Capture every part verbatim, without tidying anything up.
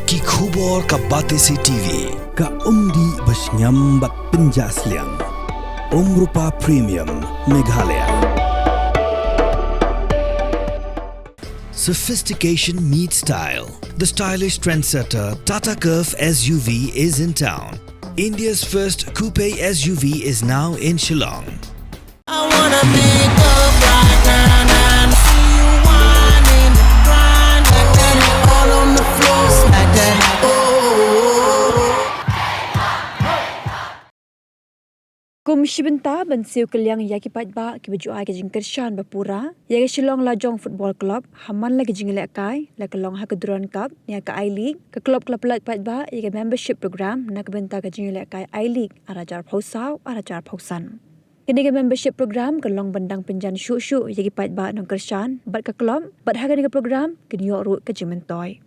Ki khubor ka Batesi T V. Ka umdih ba shngiam bad pynjah sliang. Umrupa Premium Meghalaya. Sophistication meets style. The stylish trendsetter Tata Curvv S U V is in town. India's first coupe S U V is now in Shillong. I wanna pick up right now and see you whining, grinding, all on the floor, smack that. Oh. Kum shi bynta ban siew kylliang ïa ki paidbah kiba ju ai ka jingkyrshan ba pura ïa ka Shillong Lajong Football Club, ha man la ka jingïalehkai la ka long ha ka Durand Cup ne ka I-League, ka club ka la pynlait paidbah ïa ka membership program na ka bynta ka jingïalehkai I-League ar hajar arphew saw ar hajar arphew san. Kane ka membership program ka long ban dang pynjan shuh shuh ïa ki paidbah nongkyrshan bad ka club, bad ha kane ka program kin ïoh ruh ka jingmyntoi.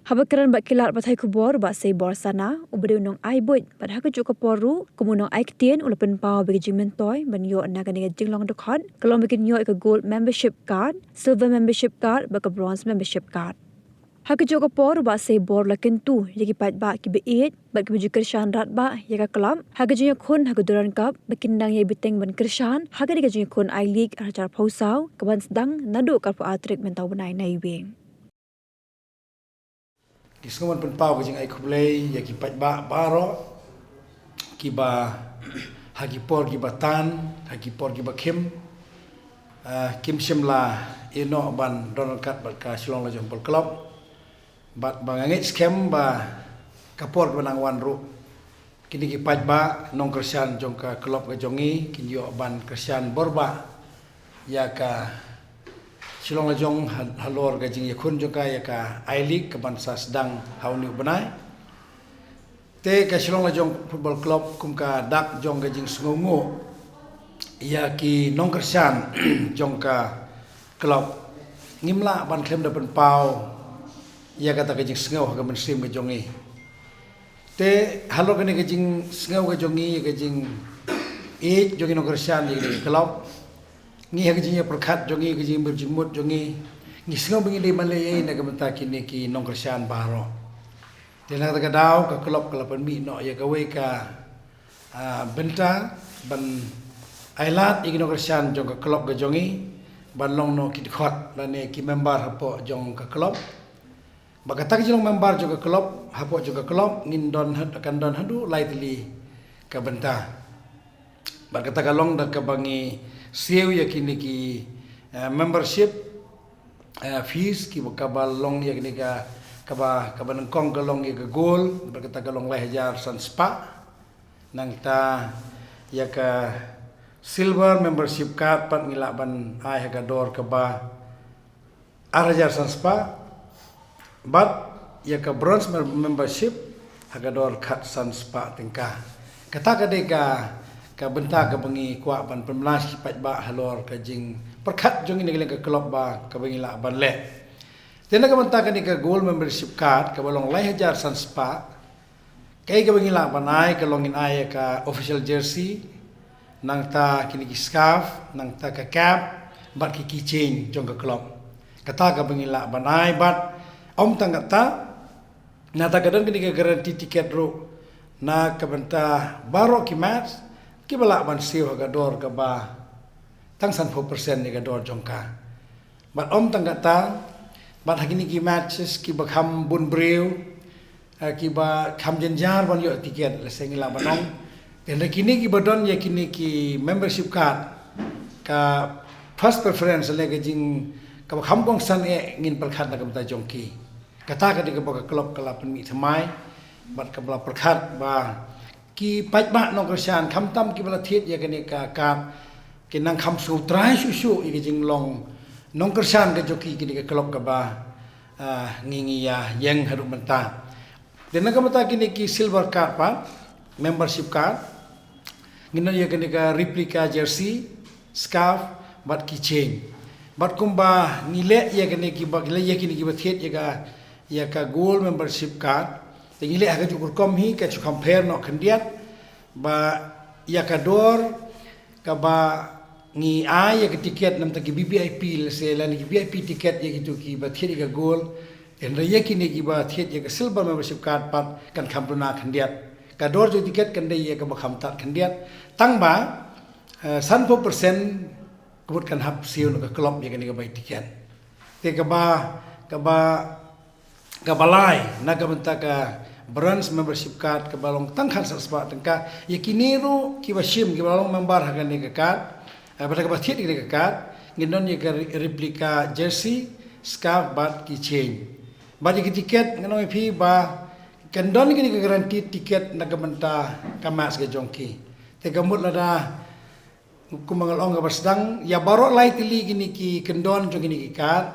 Haba kren bad ki lad pathai khubor, Bah Seibor Sana, uba dei u nongai buit bad ha kajuh ka por ruh kum u nongai ktien, u la pynpaw ba ka jingmyntoi ban ïoh na kane ka jinglong dkhot ka long ba kin ïoh ïa ka gold membership card, silver membership card bad ka bronze membership card. Ha kajuh ka por, Bah Seibor u la kyntu ïa ki paidbah kiba ïeit bad kiba ju kyrshan radbah ïa ka club ha ka jingïakhun ha ka Durand Cup ba kin dang ïai bteng ban kyrshan ha kane ka jingïakhun I-League ar hajar arphew saw, kaban sdang naduh ka arphew ar tarik mynta u bnai, na iweng. Ngi sngew ban pynpaw ka jingai khublei ïa ki paidbah baroh kiba ha ki por kiba tan, ha ki por kiba khim, ah, kim shym la ïehnoh ban don ryngkat bad ka Shillong Lajong Football Club. Bad ba nga ngeit skhem ba ka por kaba nang wan ruh, kine ki paidbah nongkyrshan jong ka club ka jong ngi kin ïoh ban kyrshan borbah ïa ka Shillong Lajong ha-, halor ka jingïakhun jong ka ïa ka I-League kaban sa sdang ha une u bnai. Te ka Shillong Lajong Football Club kum ka dak jong ka jingsngewnguh ïa ki nongkyrshan jong ka club, ngim lah ban khlem da pynpaw ïa kata ka jingsngew ha ka mynsiem ka jong ngi. Te halor kane ka jingsngew ka jong ngi, ka jingïeit jong ngi nongkyrshan ïa ka club, ngi ha ka jingïapyrkhat jong ngi, ka jingmut jingmut jong ngi, ngi sngew ba ngi dei ban leh ïa na ka bynta kine ki nongkyrshan baroh. Te na kata ka daw ka club ka la pynmih noh ïa kawei ka, ah, bynta ban ailad ïa ki nongkyrshan jong ka club ka jong ngi ban long noh ki dkhot lane ki member hapoh jong ka club. Ba kata ka jinglong member jong ka club, hapoh jong ka club ngin don had-, kan don haduh lai tylli ka bynta. Bad kata ka long da kaba ngi siew ïa kine ki, eh, membership, eh, fees kiba, kaba long ïa kine ka, kaba, kaba nyngkong ka long ïa ka gold, bad kata ka long lai hajar san spah. Nangta ïa ka silver membership card pat ngi lah ban ai ha ka dor kaba ar hajar san spah, bad ïa ka bronze mem-, membership ha ka dor khatsan spah tyngka. Kata ka dei ka, ka bynta kaba ngi kwah ban pynbna sha ki paidbah halor ka jingpyrkhat jong ngi na ka liang ka club ba kaba ngi lah ban leh. Te na ka bynta kane ka gold membership card kaba long lai hajar san spah, kaei kaba ngi lah ban ai ka long ngin ai ïa ka official jersey, nangta kine ki scarf, nangta ka cap, bad ki keychain jong ka club. Kata kaba ngi lah ban ai, bad ym tang kata, nangta ka don kine ka guarantee ticket ruh na ka bynta baroh ki match kiba lah ban siew ha ka dor kaba tang sanphew percent ïa ka dor jong ka. Bad ym tang kata, bad ha kine ki matches kiba kham bun briew, eh, kiba kham jynjar ban ïoh ticket, lehse ngi lah ban ong. Te hynrei kine kiba don ïa kine ki membership card, ka first preference lane ka jing, kaba kham kongsan eh ngin pyrkhat na ka bynta jong ki. Kata ka dei kaba ka club ka la pynmih thymmai, bad kaba la pyrkhat ba ki paidbah nongkyrshan khamtam kiba la thied ïa kane ka card, ki nang kham sngewtrai shuh shuh ïa ka jinglong nongkyrshan ka jong ki, kane ka club kaba, ah, ngi, ngi ïa ïeng haduh mynta. Te na ka bynta kine ki silver card pat, membership card, ngin don ïa kane ka replica jersey, scarf, bad keychain. Bad kumba ngi leh ïa kane kiba, ngi leh ïa kine kiba thied ïa ka, ïa ka gold membership card, te ngi leh ha kajuh ka rukom hi, ka shu kham pher noh khyndiat, ba ïa ka dor kaba ngi ai ïa ka ticket namta ki V V I P, lehse lane ki V I P ticket ïa kito kiba thied ïa ka gold, Hynrei ïa kine kiba thied ïa ka silver membership card pat kan kham duna khyndiat. Ka dor jong tiket kan dei ïa kaba kham tad khyndiat. Tang ba, eh, sanphew percent ka mut kan hap siew na ka club ïa kane ka bai tiket. Te kaba, kaba, kaba lai, na ka bynta ka bronze membership card kaba long tang khatsan spah tyngka. Ïa kine ruh kiba shim, kiba long member ha kane ka card, eh, bad kaba thied ïa kane ka card, ngin don ïa ka re-, replica jersey, scarf bad keychain. Bad ïa ki tiket, ngan ong ïa phi ba kan don kine ki guaranteed tiket na ka bynta ka match ka jong ki. Te ka mut lada, kumba nga la ong kaba sdang, ïa baroh lai tylli kine ki kyndon jong kine ki card,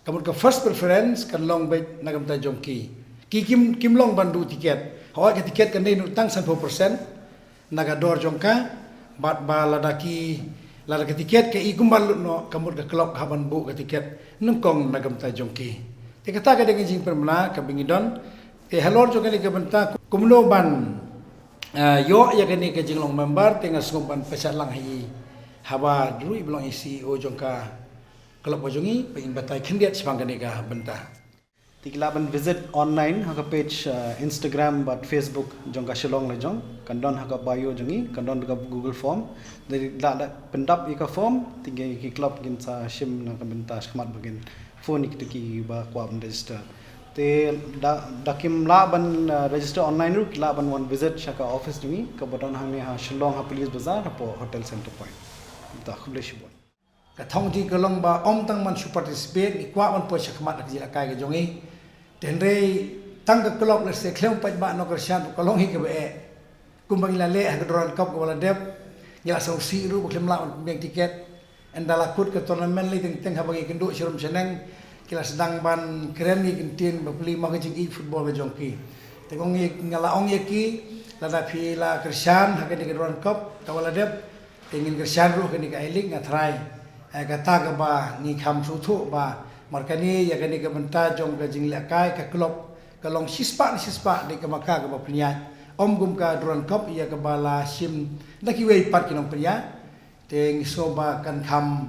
ka mut ka first preference kan long beit na ka bynta jong ki. Ki kim, kim long ban duh tiket. Hooid ka tiket kan dei tang sanphew percent na ka dor jong ka, bad ba lada ki, lada ka tiket ka i kumba lut noh, ka mut ka club ka hap ban buh ka tiket nyngkong na ka bynta jong ki. Te kata ka dei ka jingpynbna kaba ngi don. Te halor jong kane ka bynta kumno ban, eh, ïoh ïa kane ka jinglong member, te nga sngewbha ban pynshai lang ha i, haba ruh i ba long i C E O jong ka club ka jong i, ba in batai khyndiat shaphang kane ka bynta. Te ki lah ban visit online ha ka page, uh, Instagram bad Facebook jong ka Shillong Lajong. Kan don ha ka bio jong i, kan don ka Google form. Te lah, lah pyndap ïa ka form, te ki, ki club kin sa shim na ka bynta shakhmat ba kin phone ïa kito kiba kwah ban register. Te da, da kim lah ban, uh, register online ruh, ki lah ban wan visit sha ka office jong i kaba don hangne ha Shillong ha Police Bazar hapoh Hotel Centrepoint. Te khublei shibun. Ka thong jong ngi ka long ba ym tang ban shu participate, ngi kwah ban poi shakhmat ha ka jingïalehkai ka jong ngi. Te hynrei tang ka club lehse khlem paidbah nongkyrshan ruh ka long hi kaba eh. Kumba ngi la leh ha ka Durand Cup kaba la dep, ngi la sngewsih ruh ba khlem lah ban pynbiang tiket. Ynda la kut ka tournament lei teng teng haba ngi kynduh sharum shaneng, ki la sdang ban kren ïa ki ktien bapli mo ka jingïeit football ka jong ki. Te nga ong ïa, nga la ong ïa ki, lada phi la kyrshan ha kane ka Durand Cup kaba la dep, te ngin kyrshan ruh kane ka I-League, nga tharai. Eh, kata kaba ngi kham sngewthuh ba markane ïa kane ka bynta jong ka jinglehkai ka club ka long shispah ne shispah, dei ka ma ka kaba pynïaid. Ym kum ka Durand Cup ïa kaba la shim da kiwei pat ki nongpynïaid. Te ngi sngew ba kan kham,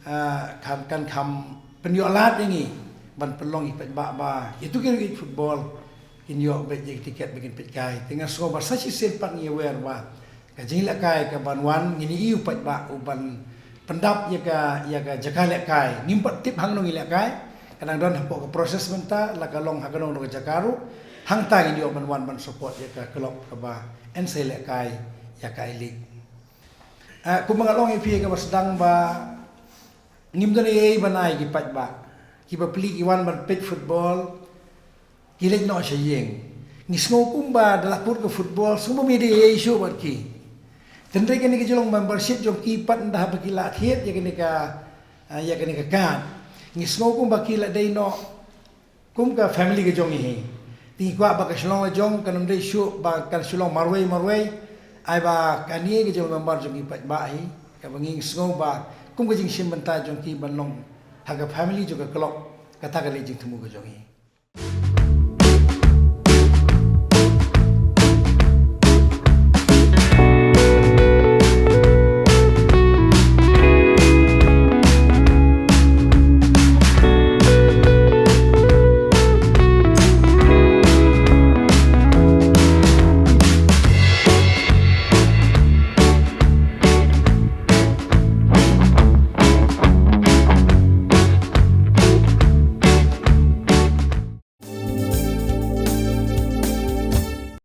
eh, kan, kan kham pynïoh lad ïa ngi ban pynlong ïa ki paidbah ba ïa kito ki riewïeit football kin ïoh beit ïa ki tiket ba kin peitkai. Te nga sngew ba sa shisien pat ngi aware ba ka jinglehkai kaban wan, ngin ïohi u paidbah u ban pyndap ïa ka, ïa ka jaka lehkai. Ngim pat tip hangno ngi lehkai, ka dang don hapoh ka process mynta, la ka long ha kano kano ka jaka ruh. Hangta ngin ïoh ban wan ban support ïa ka club kaba yn sa lehkai ïa ka I-League. Ah, kumba nga la ong ïa phi kaba sdang ba ngim don ei ei ban ai ki paidbah. Ki bapli ki wan ban peit football, ki leit noh sha ïing. Ngi sngew kumba da la kut ka football, sngew ba ym dei ei ei shuh bad ki. Te hynrei kane ka jinglong membership jong ki pat, ynda haba ki la thied ïa kane ka, ah, ïa kane ka card, ngi sngew kumba ki la dei noh kum ka family ka jong ngi hi. Te ngi kwah ba ka Shillong Lajong kan ym dei shuh ba kan Shillong marwei marwei. Ai ba kane ka jinglong member jong ngi paidbah hi, kaba ngi sngew ba kum ka jingshim bynta jong ki ban long ha ka family jong ka club, kata ka dei jingthmu ka jong ngi.